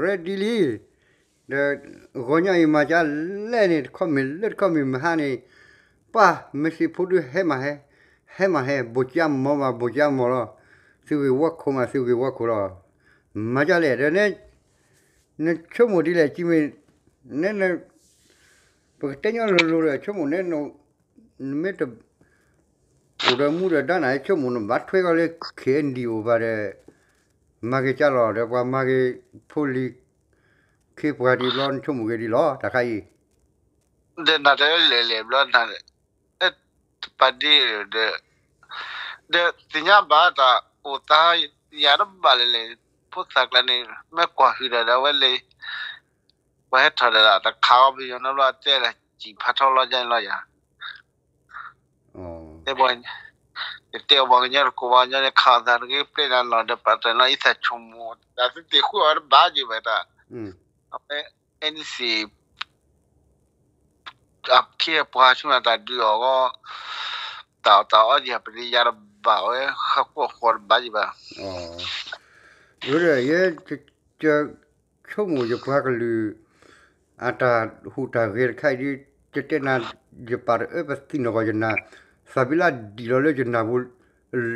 ready လံ, ဒီး ဂီၤညါအံၤမၤကၢ်လဲၣ်န့ၣ် တခီမ့ၢ်လၢတခီမ့ၢ်မဟါန့ၣ်, ပှၤ မ့ၢ်စံးဖိဒုဟဲမးဟဲ, ဟဲမးဟဲ ဘိၣ်ကၠၢမီၤမး ဘိၣ်ကၠၢမီၤလီၤ, သုဂ့ၤဝီခိၣ်မး သုဂ့ၤဝီခိၣ်လီၤ, မၤကၢ်လဲၣ် ဒီး နဆိကမိၣ်ဒ်လဲၣ် ကံမ့ၢ် န ပကတဲညီလိၤလိၤဒီး ဆိကမိၣ်န့ၣ် နမ့ၢ်တ အိၣ်ဒီးမူဒီးဒါနၤ ဆိကမိၣ်နဘၣ်ထွဲကီးလၢ ခ့ၣ်အဲၣ်ဒံၣ် အိၣ်ဘၣ်ဒီး မၤက့ၤကၢ်လီၤ ဒီးပှၤမၤက့ၤဖိလံၤ ခ့ပှၤဒံးဘျီ နဆိကမိၣ်က့ၤဒ်လီၤ တၢ်ခါအံၤ ဒီးနၤတလဲၤလဲၤဘျီနၤ တပာ်ဒ့ဒီး ဒီးသ့ၣ်ညါဘၣ်တၢ်အိၣ်သး ယၤတဘၣ်လဲၤလဲၤ ဖိသၣ်ကျါန့ၣ် မ့ၢ်ကွၢ်ဟုၣ်ဒီး ဒီးအဝဲလဲၤ ပှၤဟဲထီၣ်ဒီးတခးအီၤ ပယီၤနီၢ်ဘျီအတဲလၢစံၣ်ဖးထီလီၤယါန့ၣ်လီၤယၤ တဲ ယတဲအီၤပှၤကညီတကိးပှၤကညီန့ၣ် ခးအသးတဂ့ၤ ပျဲနၤလီၤဒီး ပာ်တၢ်လီၤအံသးဆိကမိၣ် တၢ်သုတ့ၢ်ဃုအီၤတဘၣ်က့ၤဘၣ်တၢ် အဝဲ အဲၣ်နံၣ်စံၣ် အခ့အပှၤဆူၣ်နၤတၢ်ဒုးအီၤဂီၢ် တၢ်အီၣ်တၢ်အီယၤ ပတယၤတဘၣ်ဝဲ ဃၣ်ကွၢ်ဃီတဘၣ်ယံၤဘၣ် ဒီးယဲ ယဆိကမိၣ်ယပှၤကလုာ် အတၢ်ဟူးတၢ်ဂဲၤတခါအံၤဒ် ယတဲနၤ ယပာ်တအၢပသံနီၢ်ဂီၢ်ယနၤ သးဘံလၢဒံးလီၤလၢယနၢ်ပူၤ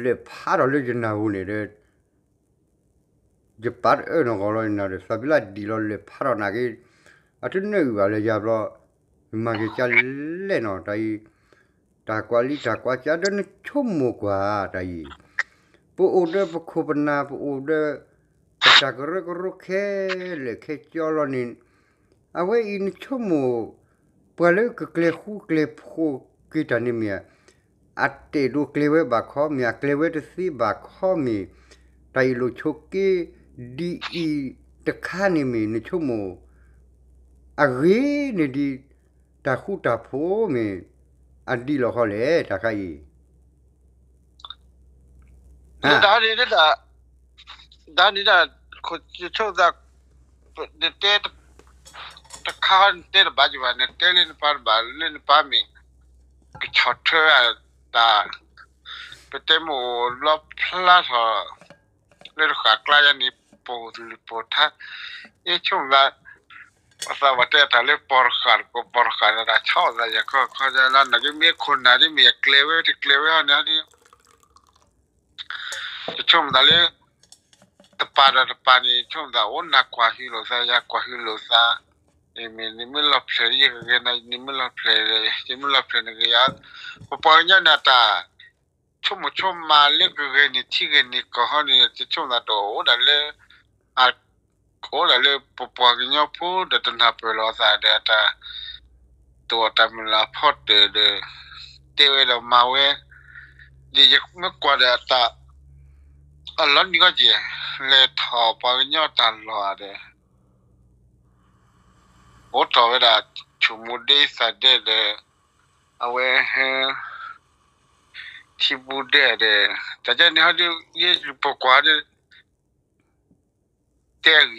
လဲၤဖးထီၣ်လၢယနၢ်ပူၤန့ၣ်ဒီး ယပာ်တအၢနီၢ်ဂီၢ်လီၤနၤဒီး သးဘံလၢဒံးလီၤလဲၤဖးထီၣ်နာ်က့ အတနၢအုၣ်ဘၣ်လၢယၤဘျီ ယမၤက့ၤကၢ်လဲၣ်နီၤ တၢ်အံၤ တၢ်ကွၢ်လံတၢ်ကွၢ်ကၢ်ဒီး နဆိကမိၣ်ကွၢ်တၢ်အံၤ ပအိၣ်ဒီးပခိၣ်ပနၢ် ပအိၣ်ဒီး ပတၢ်ကရၢကရိခဲလၢာ်ခဲဆ့လီၤန့ၣ် အဝဲအံၤနဆိကမိၣ် ပှၤလၢကကျဲၤဃူကျဲၤဖိးက့ၤတၢ်န့ၣ်မ့ၢ် အတဲာ်ဒိကျဲၤဝဲဘၣ်ခီမ့ၢ် အကျဲၤဝဲတသ့ဘၣ်ခီမ့ၢ် တၢ်အ့ၣ်လိာ်ဆိးက့ ဒ်အံၤတခါန့ၣ်မ့ၢ် နဆိကမိၣ် အဂ့ၤန့ၣ်ဒ် တၢ်ဃူတၢ်ဖိးမ့ၢ် အဒ်လီၤဃီလဲၣ် တၢ်ခါအံၤ တၢ်န့ၣ် တၢ်န့ၣ်ဒၣ် ခိၣ်ဆိကသး နတဲ တခါနတဲတဘၣ်က့ၤဘၣ် နတဲလၢနပၢ်တဘၣ်လၢနပၢ်မ့ၢ် ကဆီၣ်ထွဲတၢ် ပတဲမ့ၢ်အိၣ်ဘျီဖျါထီၣ် လၢတဃာ်ကျါယါန့ၣ် ပိာ်လုၢ်ပိာ်ထါ ယဆိကမိၣ်သး အသးဘၣ်တဲတၢ်လၢပီၤတဃာ်တကိး ပီၤတဃာ်ဒီးတၢ်ဆီၣ်သးယၤခီခီ နာ်က့မ့ၢ်ခိၣ်နၢ်ဒ်မ့ၢ်ယကျဲၤဝဲတကျဲၤဝဲဟီန့ၣ် ယဆိကမိၣ်သးလၢ တပာ်ဒီးတပာ်န့ၣ် ယဆိကမိၣ်သးအိၣ်နၤကွၢ်ဟုလိာ်သး ယၤကွၢ်ဟုလိာ်သး မ့ၢ်နမ့ၢ်လီၢ်ဖျဲၣ်ယကဂ့ၤနၤ နမ့ၢ်လီၢ်ဖျဲၣ် ယမ့ၢ်လီၢ်ဖျဲၣ်နဂ့ၤယၤ ပပှၤကညီန့ၣ်တၢ် ဆိကမိၣ်ဆိကမးလၢကဂ့ၤန့ၣ်ထံဂ့ၤန့ၣ်ကီၢ်ဟီန့ၣ် ယဆိကမိၣ်သးတအိၣ်ဒၣ်လၢ အိၣ်ဒၣ်လၢပပှၤကညီဖိဒီးတနၢ်ပၢၢ်လီၤသးဒီးအတၢ် တအိၣ်တၢ်မုၢ်လၢ်ဖီတၢၣ်ဒီး တဲဝဲဒီးမၤဝဲ ဒ်ယမ့ၢ်ကွၢ်ဒီးအတၢ် အလီၤနံၤကီၢ်က့ၤ လဲၤထီၣ်ပှၤကညီတၢ်လီၢ်ဒီး အိၣ်ထီၣ်ဝဲဒၣ် ဆိကမိၣ်ဒ့သးဒ့ဒီး အဝဲဟဲ ထံဘူဒဲဒီး တၢ်ကဲန့ၣ်ဟီဒ် ယပကွၢ်ဒီး တဲအဂ့ၢ်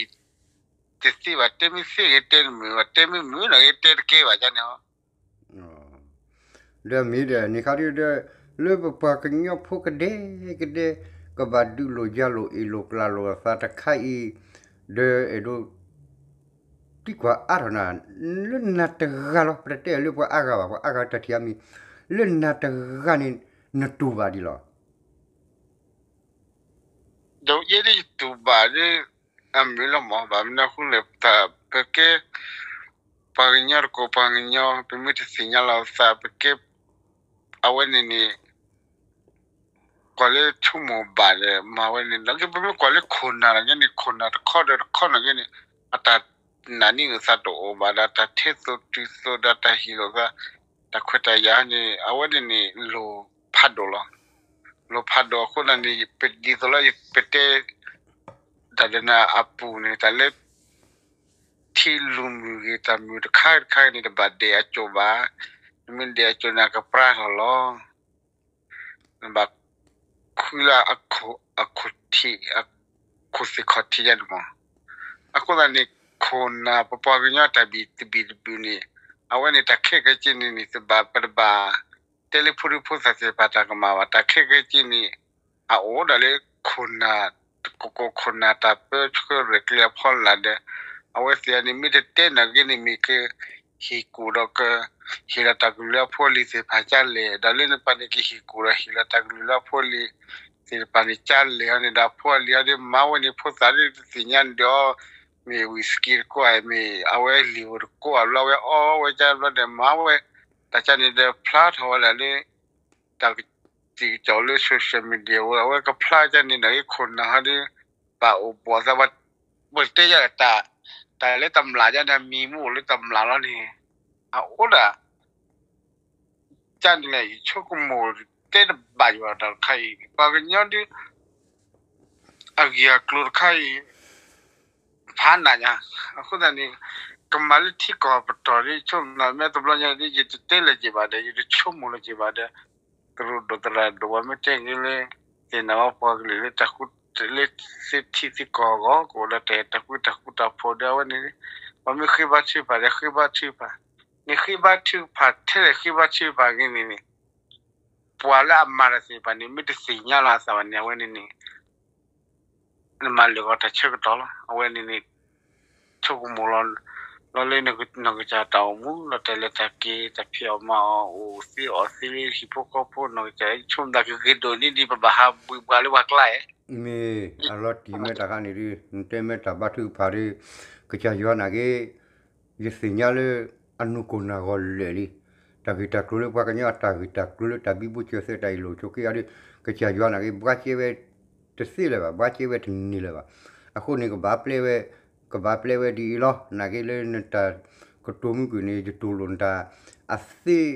တသ့ဘၣ် တဲမ့ၢ်သ့ဂ့ၤ တဲတမုာ်ဘၣ် တဲမ့ၢ်မုာ်နီၢ်ဂ့ၤ တဲတကဲဘၣ်ကန့ၣ်ဟီ ဒီးမ့ၢ်ဒီးန့ၣ်ခါဒ်ဒီး လၢပပှၤကညီဖိကဒဲကဒဲ ကဘၣ်ဒုးလိာ်ယၤလိာ်အ့ၣ်လိာ်ကျးလိာ်အသးတခါအံၤ ဒီးအဲၣ်ဒိး သံကွၢ်အါထီၣ်နၤ လၢနၤတဂၤလီၤ ပတတဲလၢပှၤအါဂၤဘၣ် ပှၤအါဂၤတၢ်ထံၣ်အါမံၤ လၢနၤတဂၤန့ၣ် နတူၢ်ဘၣ်ဒ်လီၤ ဒီးယဲဒ်ယတူၢ်ဘၣ်ဒ် အမုာ်လီၤမၢ် ဘၣ်မနုၤအဃိလဲၣ် ပကဲ ပှၤကညီတကိးပှၤကညီ ပမ့ၢ်တသ့ၣ်ညါလီၤသး ပကဲ အဝဲန့ၣ်န့ၣ် ကွၢ်လၢဆိကမိၣ်ဘၣ်ဒီး မၤဝဲန့ၣ် နာ်က့ ပမ့ၢ်ကွၢ်လၢခိၣ်နၢ်နာ်က့န့ၣ် ခိၣ်နၢ်တခီဒီးတခီနာ်က့န့ၣ် အတၢ်နာ်န့ၢ်အသးတအိၣ်ဘၣ်ဒီး တၢ်ထဲသိးတုၤသိးဒီးတၢ်ဟ့ၣ်လိာ်သး တၢ်ခွဲးတၢ်ယာ်န့ၣ် အဝဲန့ၣ်န့ၣ် လိၣ်ဖးဒိၣ်လီၤ. လိၣ်ဖးဒိၣ်အဃိသတးန့ၣ် ပဒ်သိးလၢပတဲ တၢ်ဒီးနၤအပူၤန့ၣ် တၢ်လၢ ထံလုၢ်မုၢ်ဂ့ၤ တၢ်မုာ်တခါတခါန့ၣ် တဘၣ်ဒဲးအစိၤဘၣ်. နမ့ၢ်ဒဲးအစိၤန့ၣ် အကပြါထီၣ်လီၤ. နဘၣ်ခုလၢအခိၣ်ထံး အခိၣ်သ့ၣ်ခီၣ်ထံးယါန့ၣ်မး. အဃိသတးန့ၣ် ခိၣ်နၢ်ပပှၤကညီတၢ်ဘံၣ်တဘံၣ်တဘံၣ်န့ၣ် အဝဲန့ၣ်တၢ်ခဲကဲက့န့ၣ်န့ၣ် တဘၣ်ပတဘၣ် တဲလၢဖိဒံဖိသၣ်သ့ၣ်တဖၣ်တၢ်ကမၣ်ဘၣ်. တၢ်ခဲကဲက့န့ၣ် အအိၣ်ဒၣ်လၢခိၣ်နၢ် ကကိးခိၣ်နၢ်တၢ်ပၢဆှၢရဲၣ်ကျဲၤအဖီလာ်ဒီး အဝဲသ့ၣ်အံၤန့ၣ် မ့ၢ်တတဲနာ်က့န့ၣ် မ့ၢ်ကဟ့ၣ်ကူၣ်ဒီးက ဟ့ၣ်လီၤတၢ်ကလုၢ်လၢအဖိအလံၤသ့ၣ်တဖၣ်ကလဲၣ်, ဒီးလၢနပၤန့ၣ် ကဟ့ၣ်ကူၣ်ဒီးဟ့ၣ်လီၤတၢ်ကလုၢ်လၢအဖိအလံၤသ့ၣ်တဖၣ်န့ၣ် ကလဲၣ်အီၤန့ၣ်ဒီး အဖိအလံၤအီၤဒီး မၤဝဲန့ၣ် ဖိသၣ်ဒ်တသ့ၣ်ညါန့ၣ်ဒီး မ့ၢ်ဝံၣ်စကံတကိး မ့ၢ်အဝဲလံာ်ဧိၤတကိးဘျီ အဝဲအီဝဲကဘျီဒီး မၤဝဲ တၢ်ကန့ၣ်ဒီး ဖျါထီၣ်ဝဲဒၣ်လၢ တၢ်ကစံၣ်ကစီၣ်လၢ social media ဝဲ အဝဲကဖျါကန့ၣ်ဒီး ခိၣ်နၢ်ဟီဒီး ပာ်အိၣ်ဘှီၣ်သး ပတဲယၤ တၢ်လၢတမျၢ်ကန့ၣ် မံၤမ့ၢ်အိၣ်လၢတမျၢ်လီၤန့ၣ် အအိၣ်ဒၣ် ကန့ၣ် ယဆိကမိၣ်တဲတဘၣ်ယၤတၢ်တခါအံၤ ပှၤကညီဒုး အဂ့ၢ်အကျိၤတခါအံၤ ဖးနးညါ, အဃိသတးန့ၣ် ကမၤလၢထံကီၢ်ပတီၢ်ဒ် ဆိကမိၣ်မ့ၢ်တဘျီညါဒ် ယတတဲလၢၤက့ၤဘၣ်ဒီး ယတဆိကမိၣ်လၢၤက့ၤဘၣ်ဒီး သရၣ်ဒိၣ်သရၣ်ဒိၣ် ပှၤမ့ၢ်တဲက့ၤလၢ သ့ၣ်နီၣ်ဝဲပှၤကလုာ်လၢ လၢသ့ၣ်ထံသ့ၣ်ကီၢ်အဂီၢ် ကအိၣ်ဒီးတၢ်အဲၣ်တၢ်ကွံတၢ်ဃူတၢ်ဖိးဒီး အဝဲန့ၣ် ပှၤမ့ၢ်ဃ့ဘါထုကဖၣ်ဒီး ဃ့ဘါထုကဖၣ်, နဃ့ဘါထုကဖၣ်ထဲလဲၣ် ဃ့ဘါထုကဖၣ်က့ၤန့ၣ်န့ၣ် ပှၤလၢအမၤတၢ်သ့ၣ်တဖၣ်န့ၣ် မ့ၢ်တသ့ၣ်ညါလီၤအသးဘၣ်န့ၣ် အဝဲန့ၣ်န့ၣ် နမၤလၢာ်ဂီၤတၢ်ဆၢကတီၢ်လီၤ. အဝဲန့ၣ်န့ၣ် ဆိကမိၣ်လီၤ လီၤလၢနီၢ်ကစၢ်တၢ်အိၣ်မူ လီၤတၢ်လဲၤတၢ်က့ၤ တၢ်ဖံးအီၣ်မၤအီၣ် အိၣ်သ့အီၣ်သ့လၢဟံၣ်ဖိဃီဖိ နီၢ်ကစၢ် ဆိကမိၣ်သးကဂ့ၤဒိၣ်န့ၢ်ဒံး ပဘၣ်ဟးဘှံးပှၤလၢပှၤကျါဧါ. မ့ၢ်အလီၤတံၢ်မ့ၢ်တၢ်ခါန့ၣ်ဒုး နတဲမ့ၢ်တၢ်ဘါထုကဖၣ်ဒီး ကစၢ်ယွၤနာ်က့ ယသ့ၣ်ညါလၢ အနူၢ်ကိၢ်နၢ်ဂီၤလၢာ်လံ. တၢ်ဂ့ၢ်တၢ်ကျိၤလၢပှၤကညီအတၢ်ဂ့ၢ်တၢ်ကျိၤလၢတၢ်ဘံဘူဆၢၣ်သဲးတၢ်အ့ၣ်လိာ်ဆိးက့အီၤဒီး ကစၢ်ယွၤနာ်က့ ဘှါကဲဝဲတသ့လၢၤဘၣ်, ဘှါကဲဝဲတန့ၢ်လၢၤဘၣ်. အဃိန့ၣ် ကဘၣ်ပျဲဝဲ, ကဘၣ်ပျဲဝဲဒ်အံၤလီၤ. နာ်က့လၢနတၢ်ကတိၤမုၢ်ကွံာ်န့ၣ် ယတူၢ်လိာ်နတၢ်အသ့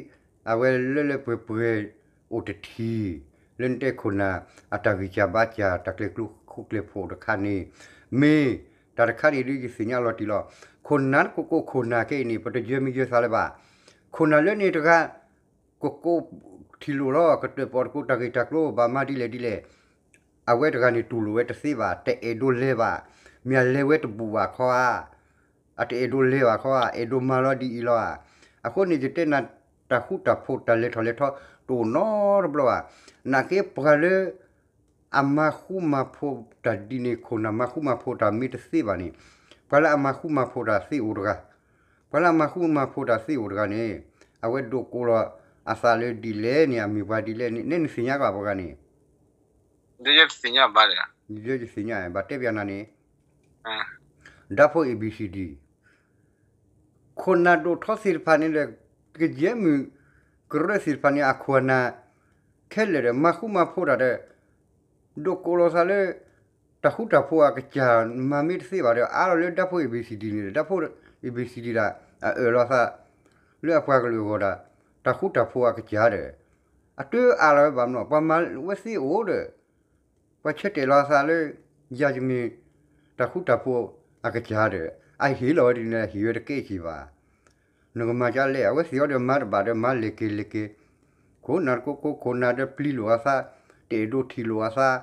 အဝဲလၢလၢပှဲၤပှဲၤအိၣ်တထံၣ် လၢနတဲခိၣ်နၢ် အတၢ်ဂံၢ်စၢ်ဘါစၢ် တၢ်ကျဲၤကျိၤခိၣ်ကျဲၤဖိးတခါန့ၣ် မ့ၢ်တၢ်တခါန့ၣ်ဒ်ယသ့ၣ်ညါလီၤတံၢ်လီၤ. ခိၣ်နၢ်တကကိးခိၣ်နၢ်ခဲအံၤန့ၣ် ပတယၢမံယၢသးလၢၤဘၣ်. ခိၣ်နၢ်လၢန့ၣ်တဂၤ ကကိးထံၣ်လိာ်လီၤ ကတၢၣ်ပီၣ်တကိးတၢ်ဂ့ၢ်တၢ်ကျိၤ ဘၣ်မၤဒ်လဲၣ်ဒ်လဲၣ် အဝဲတဂၤန့ၣ်တူၢ်လိာ်ဝဲတသ့ဘၣ်, တအဲၣ်ဒိးလဲၤဘၣ်, မ့ၢ်အလဲၤဝဲတဘူၣ်ဘၣ်ခီဧါ, အတအဲၣ်ဒိးလဲၤဘၣ်ခီဧါ, အဲၣ်ဒိးမၤလီၤဒ်အံၤလီၤဧါ. အဃိန့ၣ် ယတဲနၤ တၢ်ဃူတၢ်ဖိးတၢ်လဲၤထီၣ်လဲၤထီတအိၣ်နီတဘျီဘၣ်. နာ်က့ပှၤလၢ အမၤဃူမၤဖိးတၢ်ဒ်န့ၣ် ခိၣ်နၢ်မၤဃူမၤဖိးတၢ်မ့ၢ်တသ့ဘၣ်န့ၣ် ပှၤလၢအမၤဃူမၤဖိးတၢ်သ့အိၣ်တဂၤ, ပှၤလၢအမၤဃူမၤဖိးတၢ်သ့အိၣ်တဂၤန့ၣ် အဝဲဒိးကိးလီၤအသးလၢဒ်လဲၣ်န့ၣ် အမ့ၢ်ပှၤဒ်လဲၣ်န့ၣ် နဲနသ့ၣ်ညါကဘၣ်ပှၤဂၤန့ၣ် ယသ့ၣ်ညါဘၣ်, ယသ့ၣ်ညါဘၣ်တဲပျးနၤန့ၣ် ဒၣ်ဖိ A B C D ခိၣ်နၢ်ဒိၣ်ထီသ့ၣ်တဖၣ်န့ၣ်ဒီး ကယဲၢ်မုၢ်ကရၢသ့ၣ်တဖၣ်န့ၣ် အခိၣ်အနၢ် ခဲလၢာ်ဒီး မၤဃူမၤဖိးတၢ်ဒီး ဒိးကိးလီၤသးလၢ တၢ်ဃူတၢ်ဖိးအကစၢ် မၤမ့ၢ်တသ့ဘၣ်ဒီး အါလီၤလၢဒၣ်ဖိ A B C D န့ၣ်ဒီး ဒၣ်ဖိ A B C D ဒၣ် အအၢၣ်လီၤသး လၢအပှၤကလုာ်အဂီၢ်ဒၣ် တၢ်ဃူတၢ်ဖိးအကစၢ်ဒီး အတအါလီၤဝဲဘၣ်မနီၤ ပှၤမၤဝဲသ့အိၣ်ဒီး ပှၤဆၢတဲာ်လီၤအသးလၢ ယၤယမ့ၢ်တၢ်ဃူတၢ်ဖိးအကစၢ်ဒီး အဟ့ၣ်လီၤဝဲဒ်န့ၣ် ဟ့ၣ်ဝဲတကဲက့ၤဘၣ်. နကမၤဒ်လဲၣ် အဝဲသ့ၣ်အီၤဒီးမၤတဘၣ်ဒီးမၤလဲၤက့ၤလဲၤက့ၤ, ခိၣ်နၢ်တကိးကိးခိၣ်နၢ်ဒီးပျံၤလိာ်အသး, တအဲၣ်ဒိးထံၣ်လိာ်အသး,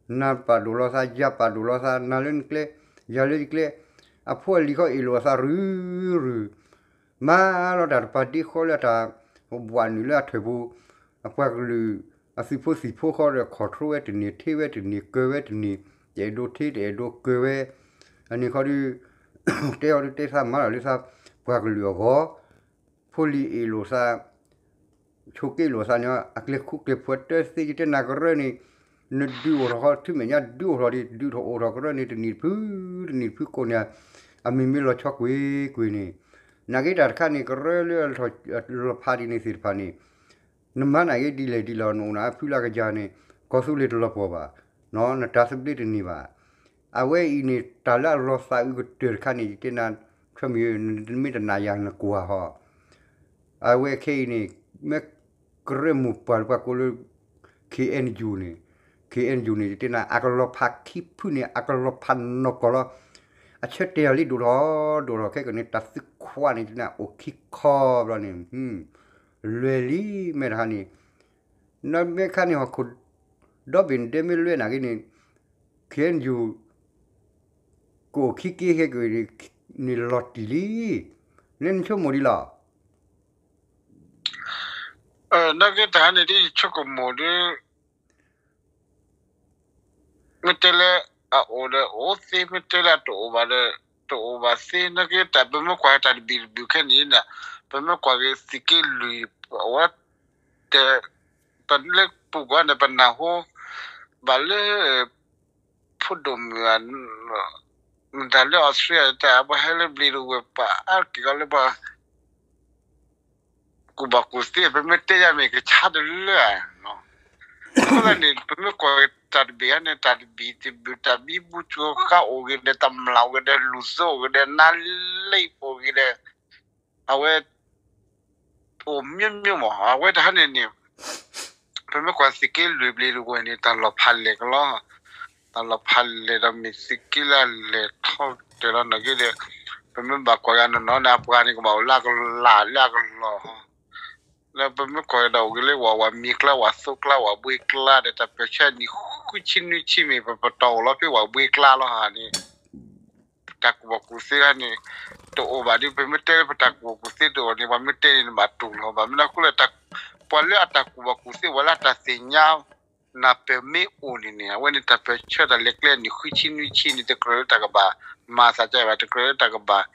နၤပာ်ဒိၣ်လီၤသး ယၤပာ်ဒိၣ်လီၤသး နၤလၢနကျဲ, ယၤလၢယကျဲ, အဖိအလံၤဃီအ့ၣ်လိာ်အသးရုၢ်ရုၢ် မၤလီၤတၢ်တပၤဒ့ဃီလၢအတၢ်ဘှၣ်နုာ်လၢအထၢၣ်ပူၤ, အပှၤကလုာ် အသုးဖိသံၣ်ဖိဃီဒီး control ဝဲတန့ၢ် ထ့ဝဲတန့ၢ် ကၢၤဝဲတန့ၢ်, တအဲၣ်ဒိးထ့ တအဲၣ်ဒိးကၢၤဝဲ, အန့ၣ်ဃီဒီး တဲအီၤဒုးတဲသးမၤလီၤလၢသး ပှၤကလုာ်အဂီၢ်, ဖိလံၤအ့ၣ်လိာ်သး ဆိးက့လိာ်သးန့ၣ် အကျဲခိၣ်ကျဲဖိးတသ့ ယတဲနၤကရၢန့ၣ် နဒုးအိၣ်ထီၣ်ဃီ ထူမဲာ်ညါဒုးအိၣ်ထီၣ်ဒံး ဒုးထီၣ်အိၣ်ထီၣ်ကရၢန့ၣ် တနံၣ်တဖု တနံၣ်တဖုကိးန့ၣ် အမံၤမ့ၢ်လီၤဆီကွ့ၢ်ကွ့ၢ်န့ၣ် နာ်က့တၢ်တခါန့ၣ် ကရၢလၢအလီၤဖးဒ်န့ၣ်သ့ၣ်တဖၣ်န့ၣ် နမၤနာ်က့ဒ်လဲၣ်ဒ်လဲၣ် နအိၣ်နၤအဖုလၢအကယၤန့ၣ် ကီၢ်သူလ့ၤတလီၤပှီၢ်ဘၣ်, နတၢ်သဘျ့တန့ၢ်ဘၣ်. အဝဲအံၤန့ၣ် တၢ်လၢအလီၤသးအုးကတၢၢ်တခါန့ၣ် ယတဲနၤ ထွဲမံၤ မ့ၢ်တနာ်ယၤနကွၢ်ဟီ အဝဲခဲအံၤန့ၣ် မ့ၢ်ကရၢမိၢ်ပှၢ်လၢပှၤကိးလၢ K N U န့ၣ် K N U န့ၣ် ယတဲနၤ အကလီၤဖးခံဖုန့ၣ် အကလီၤဖးနီၢ်ကီၢ်လီၤ. အဆၢတဲာ်အီၤလံ ဒိၣ်ထီၣ်ဒိၣ်ထီၣ်ခဲကနံၣ် တၢ်သုးခွါန့ၣ် ယတဲနၤ အိၣ်ခံခီဘျီန့ၣ် လွဲၢ်လံ မ့ၢ်တခါန့ၣ် နမ့ၢ်ခါန့ၣ် ဟီၣ်ခိၣ်ဒီဘ့ၣ်ဒဲမ့ၢ်လွဲၢ်နာ်က့န့ၣ် K N U ကအိၣ်ခံက့ဟဲက့ၤန့ၣ်လီၤတံၢ်လံ. နဲနဆိကမိၣ်ဒ်လဲၣ်. နာ်က့တၢ်န့ၣ်ဒ်ယဆိကမိၣ်ဒီး မ့ၢ်တဲလၢ အအိၣ်ဒီးအိၣ်သ့ မ့ၢ်တဲလၢအတအိၣ်ဘၣ်ဒီး တအိၣ်ဘၣ်သ့ နာ်က့ တၢ်ပမ့ၢ်ကွၢ်တၢ်တဘံၣ်တဘုၣ်ခဲအံၤန့ၣ် ပမ့ၢ်ကွၢ်က့ၤသုးက့လွံၢ် အဝဲ တၢ်လၢပူၤကွံာ်န့ၣ် ပနၢ်ဟူဘၣ်လၢ ဖိဒိၣ်မုၣ် မတၤလၢ Australia တၢ် ပှၤဟဲလၢဘျ့ဒဝဲၢ် ပှၤအါက့ၤကီးလၢပှၤ ကူၣ်ဘၣ်ကူၣ်သ့ ပမ့ၢ်တဲယၤမ့ၢ်ကဆါတလၢဧါ. အဃိသတးန့ၣ် ပမ့ၢ်ကွၢ်က့ၤတၢ်တဘ့ၣ်ဧါန့ၣ် တၢ်တဘံၣ်တဘုၣ် တၢ်ဘံဘူကၠိဃါအိၣ်ဂ့ၤဒီး တမျၢ်အိၣ်ဂ့ၤဒီး လူၢ်သိအိၣ်ဂ့ၤဒီး နါလံၣ်အိၣ်ဂ့ၤဒီး အဝဲ အိၣ်မျိုးမျိုးမး အဝဲတဟါန့ၣ်န့ၣ် ပမ့ၢ်ကွၢ်သုးက့လွံၢ်ဘျ့ဒဝဲၢ်န့ၣ် တၢ်လီၤဖးလဲၢ်ကလီၤ. တၢ်လီၤဖးလဲၢ်ဒီး မ့ၢ်သုးက့လၢအလဲၢ်ထီၣ်တဲာ်လီၤ နာ်က့ဒီး ပမ့ၢ်ဘၣ်ကွၢ်က့ၤနီၢ်နီၢ်န့ၣ် အပှၤန့ၣ်ကဘၣ်အိၣ်လၢအကလၢ်လၢအကလီၢ် လၢပမ့ၢ်ကွၢ်ကဒီးအိၣ်က့ၤလၢ ဝးဝးမံၤကျါ ဝးသိကျါ ဝးဘှ့ကျါဒီး တၢ်ပၢၢ်ဆၢနံၣ်ဃုဆံနွံဆံမ့ၢ် ပပတီၢ်အိၣ်လီၤဖဲဝးဘှ့ကျါလီၤဟါန့ၣ် တၢ်ကူၣ်ဘၣ်ကူၣ်သ့န့ၣ် တအိၣ်ဘၣ်ဒီး ပမ့ၢ်တဲလၢပတၢ်ကူၣ်ဘၣ်ကူၣ်သ့တအိၣ်န့ၣ် ပှၤမ့ၢ်တဲန့ၣ် နဘၣ်တူၢ်လီၤ ဘၣ်မနုၤအဃိလဲၣ် ပှၤလၢအတၢ်ကူၣ်ဘၣ်ကူၣ်သ့ ပှၤလၢအတၢ်သ့ၣ်ညါ နၢ်ပၢၢ်မ့ၢ်အိၣ်န့ၣ်န့ၣ် အဝဲန့ၣ်တၢ်ပၢၢ်ဆၢတၢ်လဲၤကျဲနံၣ်ဃုဆံနွံဆံန့ၣ် တကြၢးလၢတၢ်ကဘၣ်မၤသးကဘၣ် တကြၢးလၢတၢ်ကဘၣ်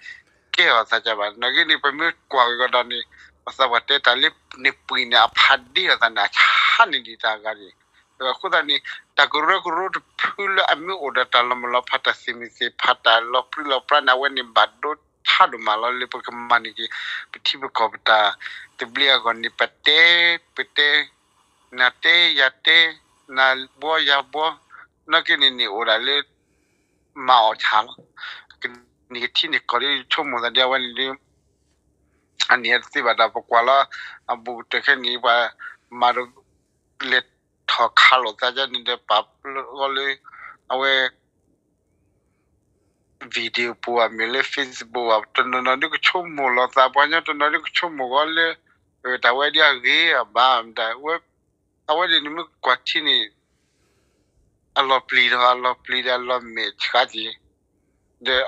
ကဲထီၣ်သးကဘၣ် နာ်က့န့ၣ် ပမ့ၢ်ကွၢ်က့ၤကဒီးန့ၣ် ပသးပှၢ်တဲတၢ်လၢန့ၣ်ပှ့ၤန့ၣ် အဖးဒ့ၣ်အသးန့ၣ် အဆါန့ၢ်ဒံးတၢ်ဂၤန့ၣ် အဃိသတးန့ၣ် တၢ်ကရၢကရိတဖုလၢအမ့ၢ်အိၣ်ဒီးတၢ်လီၤမုၢ်လီၤဖး တၢ်သ့ၣ်မုၢ်သ့ၣ်ဖး တၢ်လီၤပြံလီၤပြါန့ၣ် အဝဲန့ၣ်ဘၣ်ဒိထါဒိၣ်မးလီၤ လၢပကမၤန့ၢ်က့ၤ ပထံပကီၢ်ပတၢ်သဘျ့အဂီၢ်န့ၣ် ပတဲ ပတဲ နၤတဲယၤတဲ နၤဘှီယၤဘှီ နာ်က့န့ၣ်န့ၣ်အိၣ်ဒၣ်လၢ မၤအီၣ်ဆၣ်လီၤ ကနံၣ်ကထံန့ၣ်ကီၢ်ဒီး ဆိကမိၣ်သးဒ်အဝဲန့ၣ်ဒီး အန့ၣ်တသ့ဘၣ်ဒီး ပကွၢ်လီၤ အဘူးကတၢၢ်ခဲအံၤန့ၣ် ပှၤမၤဒီး လဲၤထီၣ်ခးလိာ်သးဒ်န့ၣ်ဒီး ပာ်ဖျါဂီၢ်လၢ အဝဲ video ပူၤဧါ မ့ၢ်လၢ Facebook ဧါ တနီၤနီၤဒ်ကဆိကမိၣ်လီၤသး ပှၤကညီတနီၤဒ်ကဆိကမိၣ်ဂီၢ်လၢ တၢ်ဝဲဒ်အဂ့ၤအဘၣ် အဝဲန့ၣ်နမ့ၢ်ကွၢ်ထံန့ၣ် အလီၤပျံၤဒီး အလီၤပျံၤဒီး အလီၤမဲာ်ဆှးက့ၤ ဒီး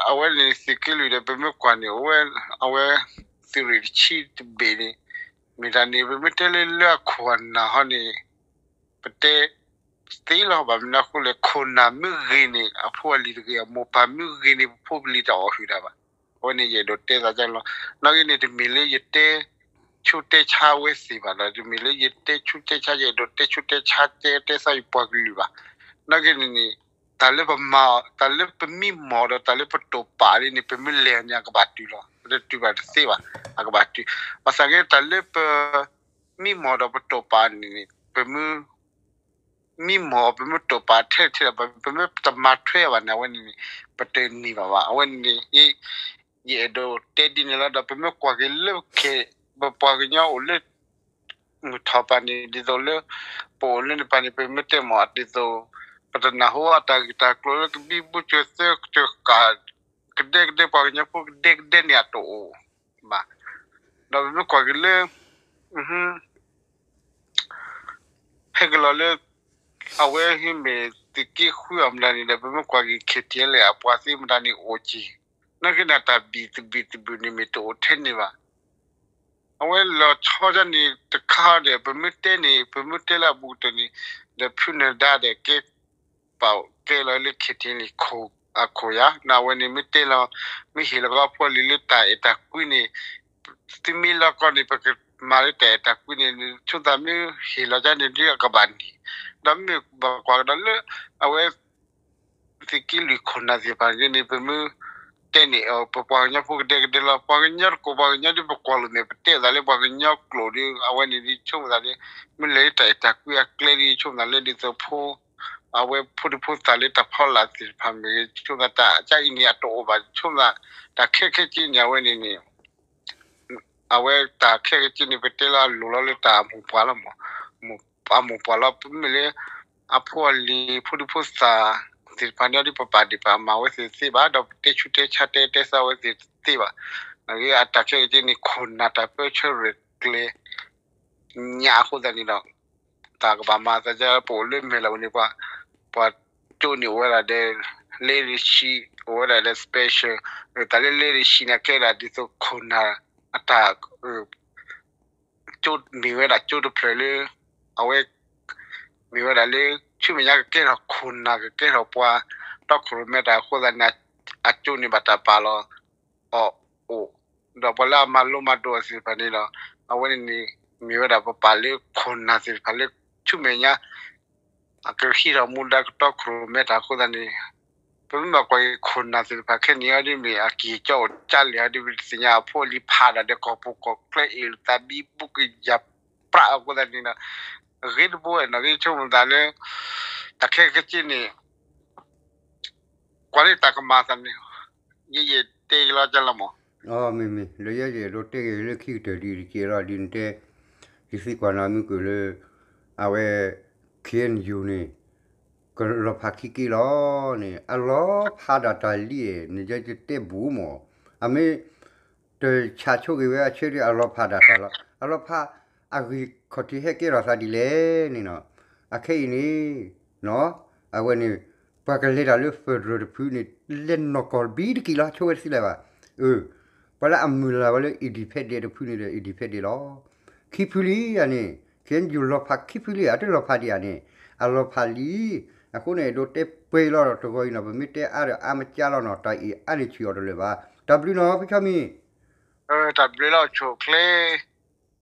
အဝဲန့ၣ်သုးက့လွံၢ်ဒီး ပမ့ၢ်ကွၢ်န့ၣ် အဝဲ အဝဲ သုးရ့ၣ်တဆံတဘ့ၣ်န့ၣ် မ့ၢ်တၢ်န့ၣ် ပမ့ၢ်တဲလၢလၢအခိၣ်အနၢ်ဟီန့ၣ် ပတဲသ့လီၤ ဘၣ်မနုၤအဃိလဲၣ် ခိၣ်နၢ်မ့ၢ်ဂ့ၤန့ၣ် အဖိအလံၤတဂ့ၤ အမိၢ်ပၢ်မ့ၢ်ဂ့ၤန့ၣ် ပဖိပလံၤတအီၣ်ဟုၣ်တၢ်ဘၣ်. အဝဲန့ၣ်ယအဲၣ်ဒိးတဲသးကလီၤ. နာ်က့န့ၣ် တမ့ၢ်လၢယတဲဆူးတဲဆါအဝဲသ့ၣ်ဘၣ်ဒီး တမ့ၢ်လၢယတဲဆူးတဲဆါ ယအဲၣ်ဒိးတဲဆူးတဲဆါ တဲတဲသးယပှၤကလုာ်ဘၣ်. နာ်က့န့ၣ်န့ၣ် တၢ်လၢပမၤ တၢ်လၢပမံမီၢ်ဒီး တၢ်လၢပတိာ်ပာ်လံန့ၣ် ပမ့ၢ်လဲၤန့ၣ် အကဘၣ်တုၤလီၤ. ပတတုၤဘၣ်တသ့ဘၣ် အကဘၣ်တုၤ. ဘၣ်ဆၣ်က့ တၢ်လၢပ မံမီၢ်ဒီးပတိာ်ပာ်န့ၣ်န့ၣ် ပမ့ၢ် မံမီၢ် ပမ့ၢ်တိာ်ပာ်ထဲထဲဒီး ပမ့ၢ်တမၤထွဲဘၣ်န့ၣ် အဝဲန့ၣ်န့ၣ် ပတန့ၢ်ဘၣ်ဘၣ်. အဝဲန့ၣ်န့ၣ် ယအဲၣ်ဒိးတဲဒ်န့ၣ်လီၤ. ဒီးပမ့ၢ်ကွၢ်က့ၤလၢခဲ ပပှၤကညီအိၣ်လၢ မုၢ်ထီၣ်ပၤန့ၣ် ဒ်သိးလၢ ပအိၣ်လၢန့ၣ်ပၤန့ၣ် ပမ့ၢ်တဲမီၢ် ဒ်သိး ပတနၢ်ဟူအတၢ်ဂ့ၢ်တၢ်ကျိၤလၢကဘံဘူကၠိသၢကၠိကး ကဒဲကဒဲ ပှၤကညီဖိကဒဲကဒဲန့ၣ်အတအိၣ်ဘၣ်. ဒီးပမ့ၢ်ကွၢ်က့ၤလၢ ဟဲက့ၤလီၤလၢ အဝဲဟံးမ့ၢ်သုးက့ဃုအမတၤန့ၣ်ဒီး ပမ့ၢ်ကွၢ်က့ၤ KTLA အပှၤသ့ၣ်မတၤန့ၣ်အိၣ်က့ၤ, နာ်က့န့ၣ် တၢ်ဘံၣ်တဘုၣ်တဘုၣ်န့ၣ်မ့ၢ်တအိၣ်ထဲန့ၣ်ဘၣ်. အဝဲလီၤဆီဒ်န့ၣ်တခါဒီး ပမ့ၢ်တဲန့ၣ် ပမ့ၢ်တဲလၢအဘူးကတၢၢ်န့ၣ် ဒီးဖုနၢၤဒါဒီးကဲ ပာ်ကဲလီၤလၢ KTLA အခိၣ်ယါ, နဝဲန့ၣ်မ့ၢ်တဲလီၤ မ့ၢ်ဟ့ၣ်လီၤကီၢ်ဖှီၣ်လံၤလၢတၢ်အဲၣ်တၢ်ကွံန့ၣ် သုမ့ၢ်လီၤကီၢ်န့ၣ် ပကမၤလၢတၢ်အဲၣ်တၢ်ကွံန့ၣ် ဆိသးမ့ၢ်ဟ့ၣ်လီၤကန့ၣ်ဒ်အကဘၣ်န့ၣ်, ဒီးမ့ၢ်ဘၣ်ကွၢ်ကဒီးလၢ အဝဲ သုးက့လွံၢ်ခိၣ်နၢ်သ့ၣ်တဖၣ်န့ၣ် ပမ့ၢ်တဲန့ၣ် ပပှၤကညီဖိကဒဲကဒဲလီၤ. ပှၤကညီတကိးပှၤကညီဒ်ပကွၢ်လိာ်မ့ၢ်ပတဲသးလၢပှၤကညီကျိာ်ဒီး အဝဲန့ၣ်ဒ်ဆိကမိၣ်သးလၢ မ့ၢ်လဲၤလၢတၢ်အဲၣ်တၢ်ကွံအကျဲဒီး ဆိကမိၣ်သးလၢဒ်သိးဖိ အဝဲဖိဒံဖိသၣ်လၢတၢ်ဖီလာ်သ့ၣ်တဖၣ်မ့ၢ်ဂ့ၤ ဆိကမိၣ်သးတၢ်အကါအံၤန့ၣ် အတအိၣ်ဘၣ် ဆိကမိၣ်သး တၢ်ခဲခဲက့န့ၣ် အဝဲန့ၣ်န့ၣ် အဝဲတၢ်ခဲကက့န့ၣ် ပတဲလၢအလိၤလီၤလၢတၢ်အမိၢ်ပှၢ်လီၤမး, အမိၢ်ပှၢ်လီၤ ပမ့ၢ်လၢ အဖိအလံၤ ဖိဒံဖိသၣ်သ့ၣ်တဖၣ်န့ၣ်ဒီး ပပာ်ဒံးပာ်မၤဝဲသ့ၣ်တသ့ဘၣ်, ဒီးပတဲဆူးတဲဆါတဲတဲသးဝဲသ့ၣ်တသ့ဘၣ်. နာ်က့အတၢ်ခဲကက့န့ၣ် ခိၣ်နၢ်တၢ်ပၢဆှၢရဲၣ်ကျဲၤ ညါအဃိသတးန့ၣ်ဒီး တၢ်ကဘၣ်မၤသးဒ်ပအိၣ်လၢမဲာ်လီၤဝဲန့ၣ် ပှၤ ပှၤကၠိန့ၣ်အိၣ်ဝဲဒၣ်ဒီး leadership အိၣ်ဝဲဒၣ်ဒီး special, တၢ်လၢ leadership န့ၣ် ကဲဒၣ်ဒ်သိးခိၣ်နၢ်အတၢ် ကၠိမ့ၢ်ဝဲဒၣ်ကၠိတဖျၢၣ်လၢ အဝဲ မ့ၢ်ဝဲဒၣ်လၢ ဆူမဲာ်ညါကကဲထီၣ်ခိၣ်နၢ် ကကဲထီၣ်ပှၤ တီခိၣ်ရိၣ်မဲတၢ်အဃိသတးန့ၣ် အကၠိန့ၣ်ဘၣ်တၢ်ပာ်လီၤအီၤအိၣ်, ဒီးပှၤလၢအမၤလိမၤဒိးအီၤသ့ၣ်တဖၣ်န့ၣ်ဒီး အဝဲန့ၣ်န့ၣ် မ့ၢ်ဝဲဒၣ်ပပာ်လၢခိၣ်နၢ်သ့ၣ်တဖၣ်လၢဆူမဲာ်ညါ အကဟံးထီၣ်မူဒါကတီခိၣ်ရိၣ်မဲတၢ်အဃိသတးန့ၣ် ပမ့ၢ်ဘၣ်ကွၢ်က့ၤခိၣ်နၢ်သ့ၣ်တဖၣ်ခဲအံၤန့ၣ် အဒ်မ့ၢ်အက့ၤကၠီအိၣ်ကၠါလဲၣ် အဒ်မ့ၢ်တသ့ၣ်ညါအဖိအလံၤဖးဒၣ်ဒီးကီၢ်ပူၤကီၢ်ချၢအ့ၣ်လိာ်သးဘံဘူကယာ်ပြးအဃိသတးန့ၣ်ဒီး အဂ့ၤတဘိနီၣ်ဂ့ၤဆိကမိၣ်သးလၢ တၢ်ခဲကက့န့ၣ် ကွၢ်လၢတၢ်ကမၤသးန့ၣ် ယယတဲက့ၤလီၤကလီၤမး, မ့မ့ၢ်လၢယဲယအဲၣ်ဒိးတဲက့ၤလၢခံကတၢၢ်ဒ်တက့ၢ်လီၤ ဒ်နတဲ, ယသံကွၢ်နီၢ်မုၢ်ကၢၢ်လၢ အဝဲ ခ့ၣ်အဲၣ်ယူၣ်န့ၣ် ကလီၤဖးခံက့လီၤန့ၣ် အလီၤဖးဒၣ်တၢ်လံ, နယဲယတဲဘူးမး, အမ့ၢ် တဆးဆိက့ၤဝဲအဆၢဒ်အလီၤဖးဒၣ်တၢ်လီၤ, အလီၤဖးအဂ့ၢ်ခီၣ်ထံးဟဲကဲထီၣ်သးဒ်လဲၣ်န့ၣ်နီၣ်, အခဲအံၤန့ၣ် အဝဲန့ၣ် ပှၤကလဲၤတၢ်လၢ federal တဖုန့ၣ် လဲၤနီၢ်ကီၢ်ဘံတက့ၢ်လီၤ ဆိဝဲတသ့လၢၤဘၣ်, အၢ ပှၤလၢအမုၢ်လၢ်ဝဲလၢ independent တဖုန့ၣ်ဒီး independent လီၤ, ခံဖုလံဧါန့ၣ် ခ့ၣ်အဲၣ်ယူၣ်လီၤဖးခံဖုလံဧါ တလီၤဖးဒံးဧါန့ၣ် အလီၤဖးလံ, အဃိန့ၣ် အဲၣ်ဒိးတဲပှဲၤလီၤတဂီၤအံၤနီၣ် ပမ့ၢ်တဲအါဒီးအါမကၢ်လီၤနီၣ် တၢ်အံၤအါန့ၢ်ဆံးအီၤတလၢာ်ဘၣ်, တၢ်ဘျုးနီၣ် ဖုခီမံၤ တၢ်ဘျုးလီၤဆိၣ်ချ့